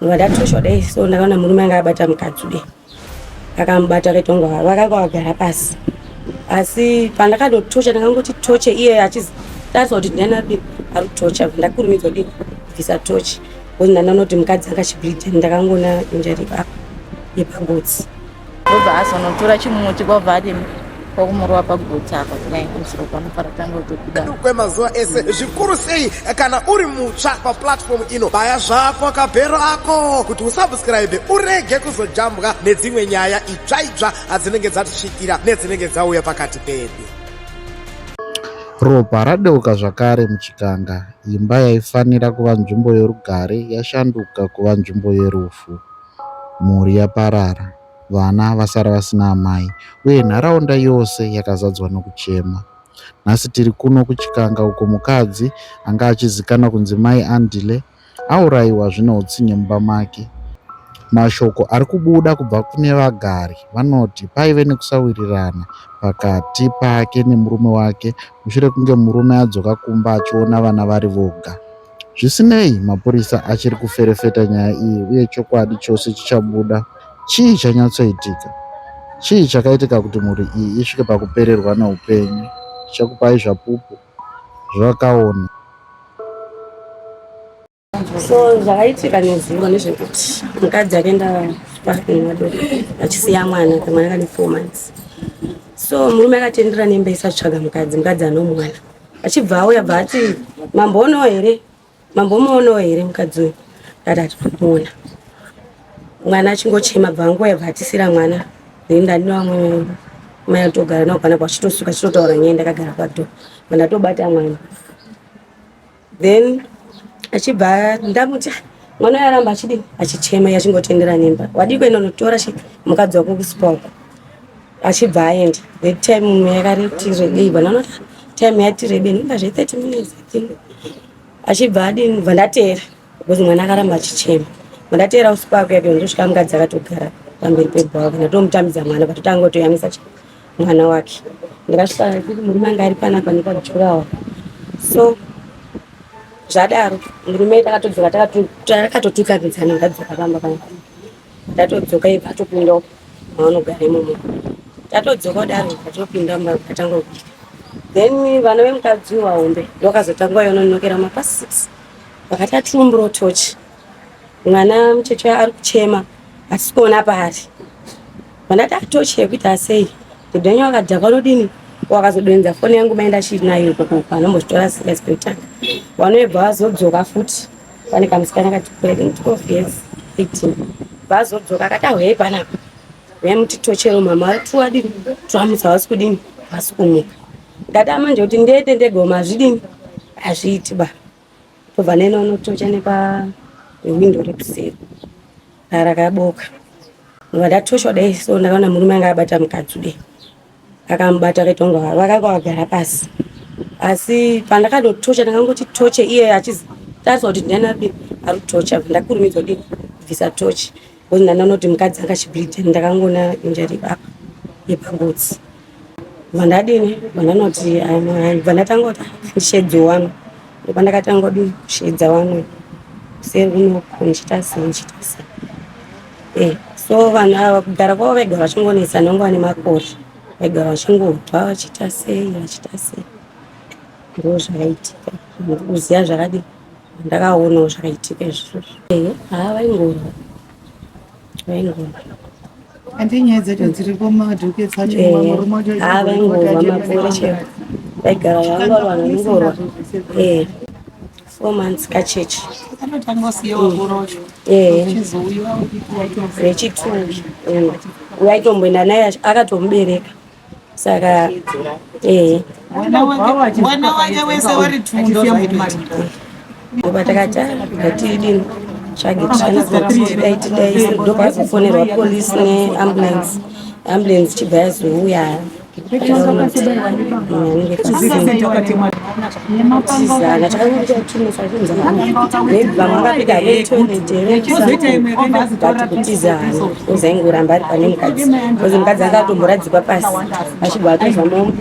Ndobva ndatoshwa dai so ndakaona murume anga abata mukadzi dai akamubata akaita kunge vakanga vagara pasi asi pandakanotocha ndakangoti toche iye achitarisa kuti ndiani ari ari kutocha ndakurumidza kudii kubvisa tochi because ndandanoona kuti mukadzi anga achibleed ndakangoona injury apa yepagotsi. Ndobva azonotora chimuti kwabva adini kwakumurova pagotsi apa kudai kusvika panofanira kutanga kutobuda. Kwemazuva ese zvikuru sei kana uri mutsva paplatform ino baya zvako kabhero ako kuti usubscribe urege kuzojambwa nedzimwe nyaya itsva itsva adzinenge dzatisvikira nedzinenge dzauya pakati pedu. Ropa radeuka zvakare muChikanga, imba yaifanira kuva nzvimbo yorugare yashanduka kuva nzvimbo yerufu. Mhuri yaparara, vana vasara vasina amai uye nharaunda yose yakazadzwa nokuchema. Nhasi tiri kuno kuChikanga uko mukadzi anga achizikanwa kunzi Mai Andile aurayiwa zvine utsinye mumba make. Mashoko ari kubuda kubva kune vagari vanoti paive nekusawirirana pakati pake nemurume wake mushure kunge murume adzoka kumba achiona vana vari voga. Zvisinei, mapurisa achiri kuferefeta nyaya iyi uye chokwadi chose chichabuda. Chii chanyatsoitika? Chii chakaitika kuti mhuri iyi isvike pakupererwa neupenyu? Tichakupai zvapupu zvakaona. So zvakaitika nezuro ndezvekuti mukadzi akaenda kuparking wadoro achisiya mwana, kamwana kane 4 months. So murume akatendera nemba isatsvaga mukadzi, mukadzi anomwana. Achibva auya bva ati mamboonawo here, mambomuonawo here mukadzi uyu? Ndati hatinomuona. Mwana achingochema bva anguva yabva atisira mwana. Then ndandina vamwe mai atogara navo panapa vachitosuka chitotaura nyaya ndakagara padho. Ndatobata mwana. Then achibva ndamuti mwana uyu aramba achidii achichema iye achingotendera nemba. Wadii kuenda unotora chi mukadzi wako kusipa uko. Achibva aenda. The time yakariti rebei bwana anoti time yati rebei ndinga zve 30 minutes I think. Achibva adini bva ndateera because mwana akaramba achichema. Bva ndateera usiku wake yake ndosvika mukadzi akatogara pamberi pebhawa ndatomutambidza mwana patotanga kutoyamwisa mwana wake. Ndakasvika murume anga ari panapa nepajurawa. So zvadaro murume takatodzoka takatotukanidzana ndadzoka pamba pangu. Ndatodzoka ibva atopinda mavanogara imomo. Tatodzoka kudaro tatopinda mumba tatanga kubika. Then vana vemukadzi wahombe ndokazotanga yononokera mapast 6 vakati atiumburo tochi mwana mucheche ari kuchema hatisi kuona paari. Vandati atochi yekuita sei Dhenyo akadhakwa anodini wakazodonhedza foni yangu mai ndachinayo ikoko panombozvitora serious pekutanga vanoibva vazodzoka futi pane kamusikana kati kure 12 years 18 vazodzoka akati ahwei panapa vemuti tochero mama tuwadini twamutsa vasi kudini vasi kumuka ndati amanje kuti ndete ndegoma hazvidini hazviiti ba tobva nena unotocha nepa window rekuseri rakaboka ndatoshwa dai so ndakaona murume anga abata mukadzi dai akamubata akaita kunge vakanga vagara pasi asi pandakanotocha ndakangoti toche iye achitarisa kuti ndiani ari ari kutocha ndakurumidza kudii kubvisa tochi because ndandanoona kuti mukadzi anga achibleed ndakangoona injury apa yepagotsi bva ndadini bva ndanoti bva ndatanga kuti ndisheedze wamwe ndopandakatanga kudii kusheedza wamwe kuseri kunoku ndichiita sei ndichiita sei Eh, so vanhu ava kugara kwavo vaigara vachingonetsa nonga vane makore vaigara vachingobva vachiita sei vachiita sei ndo zvakaitika kuziva zvakadii ndakaonawo zvakaitika izvozvo ehe haa vaingorwa vaingorwa Andi nyaya dzacho dziripo madhoketsi acho Eh, murume wacho haa vaingorwa makore chaiwo vaigara vangorwa vanongorwa eh 4 months kachechi Anotanga usiye wakorocho. Eh. Uchizouyiwa rechitu waitomboenda naye akatomubereka saka eh Mwana wake wese wari tundo zvaitoitika. ndopatakati ngatidini tsvage tidai tidai ndopakufonerwa polisi neambulance ambulance chibva yazouya tizana takangotimusaamaybe vamwe vakapinda vetoilet here but kutizana uzaingoramba ari pane mukadzi bcause mukadzi anga atomboradzikwa pasi achibva atozama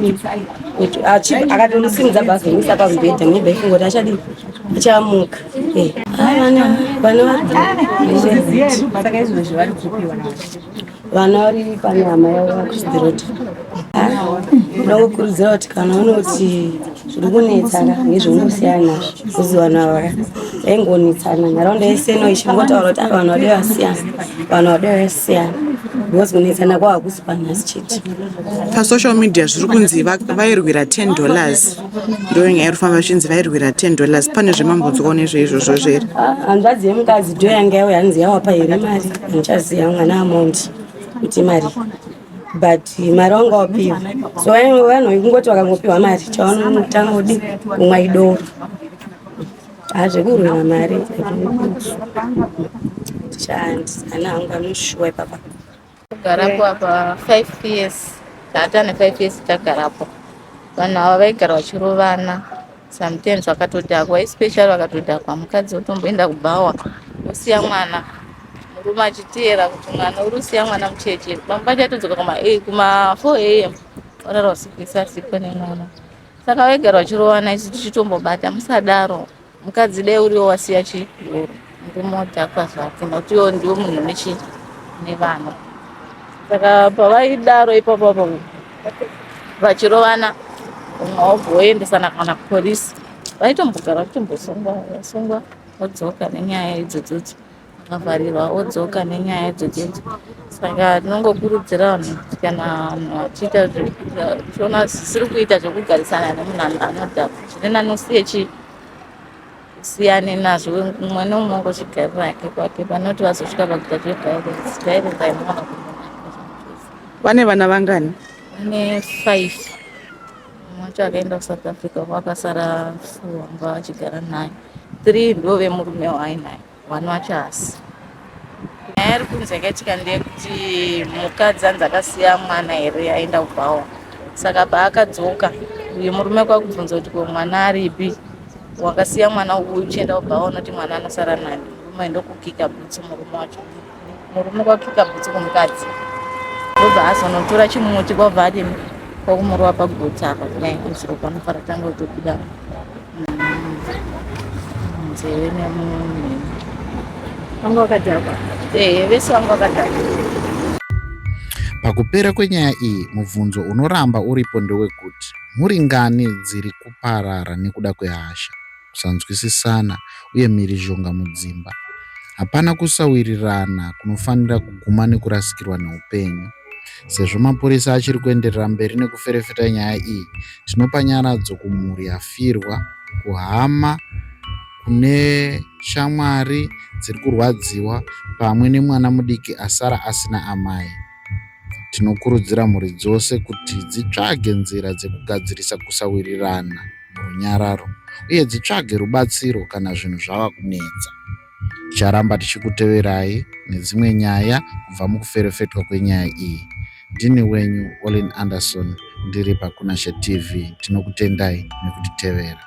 akatomusimudza bva azomisa pamubhedha maybe aifungoti achadii Achamuka. Eh, ah, vana vana Saka izvozvi vari kupiwa navo? Vana vari pane hama yavo vakuchidzirota. Ndinongokurudzira kuti kana unoti zviri kunetsana ngezvaunosiyana nazvo, kuzi vanhu ava vaingonetsana nharaunda yese ino ichingotaura kuti vanhu vade vasiyana, vanhu vade vasiyana, because kunetsana kwavo hakusi panhasi chete. Pasocial media zviri kunzi vairwira $10, ndo nyaya iri kufamba zvichinzi vairwira $10. Pane zvemambodzwawo nezveizvozvo zvere? Ah, hanzvadzi yemukadzi ndo yanga yauya, hanzi yawapa here mari, handichaziva mwana amount kuti mari, but mari wanga wapiwa. So vanhu kungoti vakangopiwa mari, chavanotanga kudi kumwa idoro. Hazvekurwira mari tichaandi ana hangu anoshuwa ipapa. Kugarapo apa 5 years, tatane 5 years tagarapo. Vanhu ava vaigara vachirovana, sometimes vakatodhakwa, especially vakatodhakwa, mukadzi otomboenda kubhawa osiya mwana, murume achiteera kuti mwana uri usiya mwana mucheche. Pamwe pacho atodzoka kuma 4 am, orara usiku ese asipo nemwana. Saka vaigara vachirovana, isu tichitombobata, musadaro, mukadzi dai uriwo wasiya chidoro, murume odhakwa zvake, nokuti iwo ndiwo munhu nechi nevana. Saka pavaidaro ipapo apo vachirovana, umwe wobva woendesana kana kupolisi, vaitombogara vachitombosungwa, vasungwa vodzoka nenyaya idzodzodzo, akavharirwa odzoka nenyaya idzodzo. Saka tinongokurudzira vanhu kuti kana vanhu vachiita, tichiona zvisiri kuita zvekugarisana nemunhu anodhakwa, zviri nani usiye chi usiyane nazvo, mumwe neumwe ongozvigarira hake kwake, panoti vazosvika pakuita zveviolence. Violence hainowana kumunaka. Vane vana vangani? Vane 5. Mumwe wacho akaenda kuSouth Africa, kwakasara 4 vanga vachigara naye. 3 ndo vemurume waainaye, one wacho hasi. Nyaya iri kunzi yakaitika ndeyekuti mukadzi anzi akasiya mwana here aenda kubhawa. Saka paakadzoka, uyu murume kwakubvunza kuti ko mwana aripi, wakasiya mwana uyu uchienda kubhawa, unoti mwana anosara nani? Murume ndokukika bhutsu, murume wacho, murume kwakika bhutsu kumukadzi, ndobva azonotora chimuti kwabva adini, kwakumurova pagotsi apa kudai, izvo panofanira tanga kutobuda munzeve nemumhino. Vanga vakadhakwa? Ehe, vese vanga vakadhakwa. Pakupera kwenyaya iyi, mubvunzo unoramba uripo ndewekuti mhuri ngani dziri kuparara nekuda kwehasha, kusanzwisisana uye mhirizhonga mudzimba? Hapana kusawirirana kunofanira kuguma nekurasikirwa neupenyu. Sezvo mapurisa achiri kuenderera mberi nekuferefeta nyaya iyi, tinopa nyaradzo kumhuri yafirwa, kuhama, kune shamwari dziri kurwadziwa pamwe nemwana mudiki asara asina amai. Tinokurudzira mhuri dzose kuti dzitsvage nzira dzekugadzirisa kusawirirana murunyararo uye dzitsvage rubatsiro kana zvinhu zvava kunetsa. Ticharamba tichikuteverai nedzimwe nyaya kubva mukuferefetwa kwenyaya iyi. Ndini wenyu Olin Anderson ndiri paKunashe TV. Tinokutendai nekutitevera.